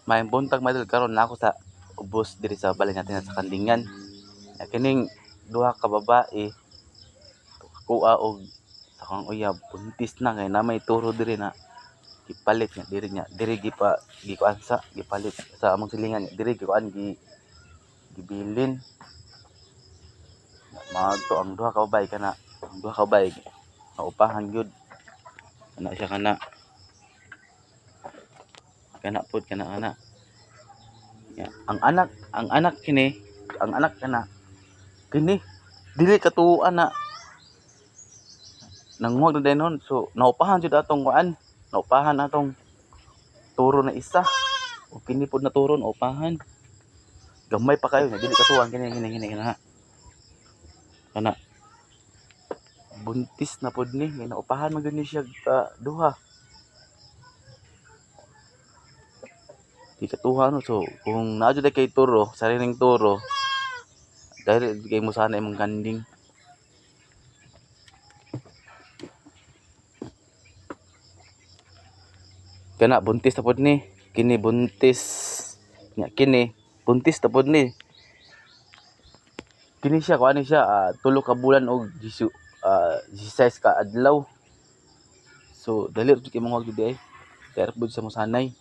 Maayong buntag, mga idol. Karon naa ko sa ubos diri sa balay natin sa Kandingan. Kining duha ka babae kuha og sa akong uyab buntis na kay naa may turo diri na gipalit nga diri nya diri gipa gikuan sa gipalit sa among silingan diri gikuan gi gibilin. Mao to ang duha ka babae, kana ang duha ka babae naupahan gyud kana siya, kana kana pod, kana kana. Nya ang anak kini, ang anak kana kini dili katuoan na nanguhag na dayon, so naupahan jud atong kuan, naupahan atong turo na isa ug kini pod na turo naupahan. Gamay pa kayo na dili katuoan kini kini kini kana kana buntis na pod ni kay naupahan man gyud ni siya duha. Di katuha, no? So kung naa jud kay turo, sariling turo, dili kay mo sana imong kanding. Kana buntis na pod ni, kini buntis nya, kini buntis na pod ni. Kini siya kuan ni siya, 3 ka bulan og 16 ka adlaw. So dali ra jud kay manguhag di ay kay pod sa mosanay.